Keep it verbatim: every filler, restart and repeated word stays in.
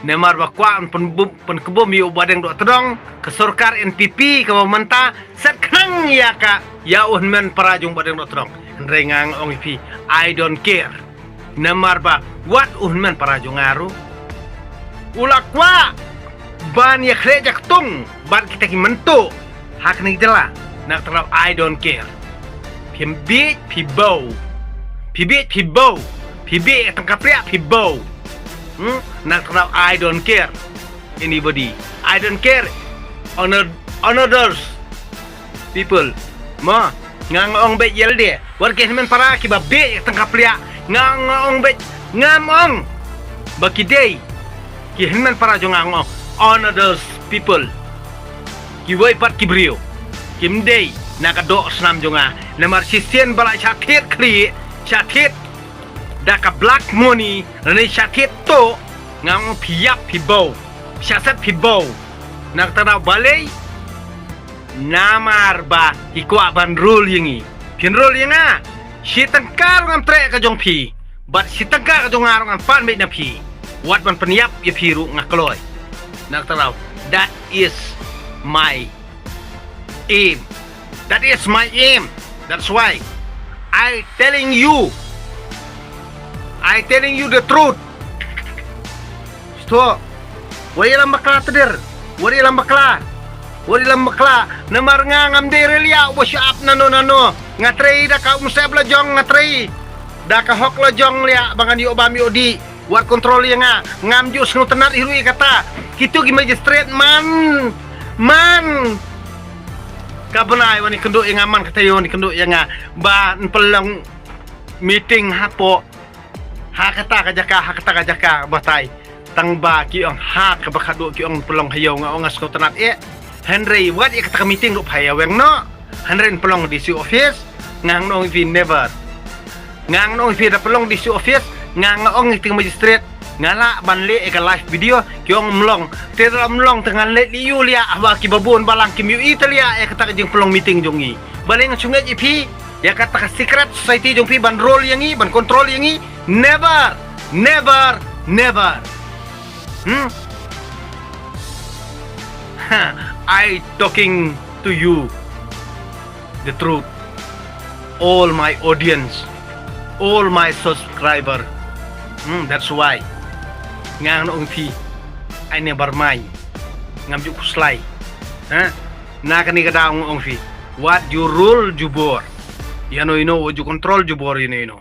Namar ba kwah ban pynbum, pynkbum ïa u Bahdeng Dohtdong, ka sorkar N P P kaba mynta, set khnang ïa ka, ïa u hynmen para jong u Bahdeng Dohtdong. Hynrei nga ong ïa phi, I don't care. Namar ba, wat u hynmen para jong nga ruh u la kwah ban ïakhleh jaktung bad kita ki mynta ha kane ka jylla. Na kata ka daw, I don't care. Phim bieit, phi baw. Phi bieit, phi baw. Phi bieit, tang ka pliah, phi baw. Hmm? Na kata ka daw, I don't care anybody. I don't care another, another people. Mo, nga ong beit ïa lade. Wat ki hynmen para kiba bieit tang ka pliah. Nga ong beit, ngam ong ba ki dei ki hynmen para jong nga, ong another people. Kiwei pat ki briew kim dei na ka doh snam jong nga. Namar shisien ba la shah thied khlieh, shah thied da ka black money, lane shah thied to, nga ong phi ïap phi baw. Shah set phi baw. Na kata ka daw balei? Namar ba ki kwah ban rule ïa ngi. Phin rule ïa nga. Shi tyngka ruh ngam treh ka jong phi. Bad shi tyngka ka jong nga ruh ngan pan beit na phi. Wat ban pynïap ïa phi ruh nga kloi. Na kata ka daw, that is my aim. That is my aim. That's why I telling you. I telling you the truth. Sto. Wat ïalam bakla tdir. Wat ïalam bakla. Wat ïalam bakla. Namar nga ngam dei re liah uba shah ap nano nano. Nga trei da ka umsyep la jong, nga trei da ka hok la jong liah ba ngan ïoh bam ïoh dih. Wat control ïa nga. Ngam ju sngewtynnat hi ruh ïa kata. Kito ki magistrate man, man. Ka bnai wan ïakynduh ïa nga man, kata ïa wan ïakynduh ïa nga ban pynlong meeting hapoh ha kata ka jaka, ha kata ka jaka batai. Tang ba ki ong ha kaba khadduh ki ong pynlong ha ïew, nga ong nga sngewtynnat eh. Hynrei wat ïa kata ka meeting ruh phai ïa weng noh. Hynrei pynlong D C office, nga ong ïa phi never. Nga ong ïa phi da pynlong D C office, nga ong ïa ka magistrate, nga lah ban leh ïa ka live video, ki ong ym long. Te da ym long te ngan leh lei ïa u liah, haba kiba bun balang kim ïohi te liah ïa kata ka jingpynlong meeting jong ngi. Balei ngan shu ngeit ïa phi ïa kata ka secret society jong phi ban rule ïa ngi, ban control ïa ngi? Never, never, never. Hmm? Ha, I talking to you the truth. All my audience, all my subscriber. Hmm, that's why. Nga ong ïa phi, I never mind. Ngam ju khuslai. Ha? Na kane ka daw nga ong ïa phi, wat ju rule jubor. Ïa no ïa no, wat ju control jubor ïa no ïa no.